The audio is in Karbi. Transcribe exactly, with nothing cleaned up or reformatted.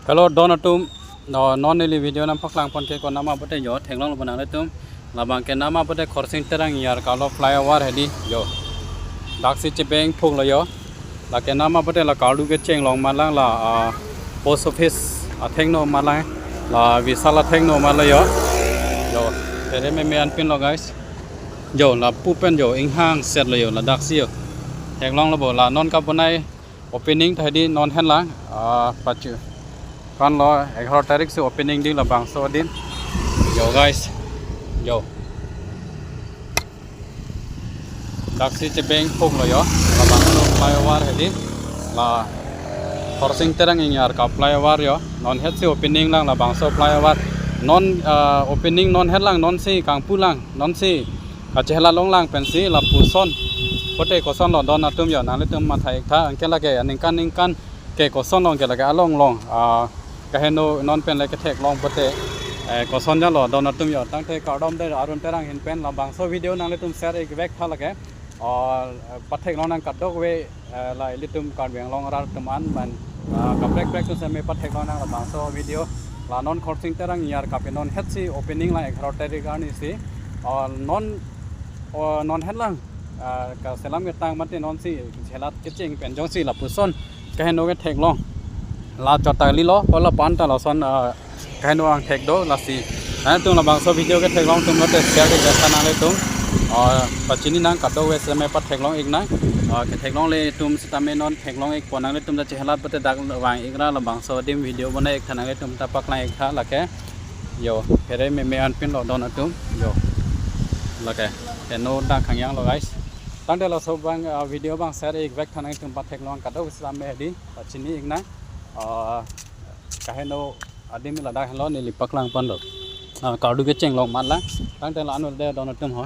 Hello, don atum. No, non neli video nangpaklang pon ke konat ma pute jo, theklonglo nanglitum. Labang ke nama pute Khorsing Terang Ingyar Kaplo flyover hedi jo. Daksi chebeng phuklo jo. Lake nama pute la kardu kecheng long malang la, ah, post office athengno malang, la Vishal athengno malang jo. Jo, phere meme anpinlo guys. Jo, lapu pen jo, inghang setlo jo, la daksi jo. Theklonglo bo, la non kabonai opening ta hedi non henlang, ah, pachu. Kan lo egharo tarik si opening ding labangso adim. Jo guys. Jo. Daksi chebeng phuklo jo. Labangso flyover hedi. La Khorsing Terang Ingyar Kap flyover jo. Non het si opening lang labangso flyover. Non, ah, opening non het lang non si kangpu lang. Non si kachehelat long lang pensi lapuson. Pute kosonlo don atum jo, nanglitum matha-ik tha, anke lake aningkan ningkan ke kosonlo ke lake along long, ah, kaheno non pen lake theklong pute, eh, koson jalo don atum jo, tangte kardom de Arun Terang ahin pen labangso video nanglitum share-ik vek tha lake, ah, patheklong nang kadokave, eh, la ilitum Karbi Anglong arat atum an ban, ah, kaprek prek tu seme patheklong nang labangso video. La non Khorsing Terang Ingyar Kap non het si opening la egharo tarik arni si, ah, non, oh, non het lang, ah, kaselam ketang mate non si chelat kecheng pen jongsi lapuson kaheno ketheklong. La chot ta lilo, ko la pan ta lason, ah, kaheno angthek do lasi. Nanglitum labangso video ketheklong atum lote share-ik tha nanglitum. Ah, pachini nang kadokave seme patheklong-ik nang. Ah, ketheklongle atum sitame non theklong-ik pon, nanglitum ta chehelat pute dak vang-ik ra labangso adim video bonai-ik tha, nanglitum ta paklang-ik tha lake. Jo, phere meme anpinlo don atum. Jo. Lake. Heno dak khangyanglo guys. Tangte laso abang, ah, video abang share-ik vek tha, nanglitum patheklong kadokave sitame hedi pachini-ik nang. Ah, kaheno adim ladak henlo neli paklang ponlo. Ah, kardu kecheng long malang. Tangte la anul de don atum ho.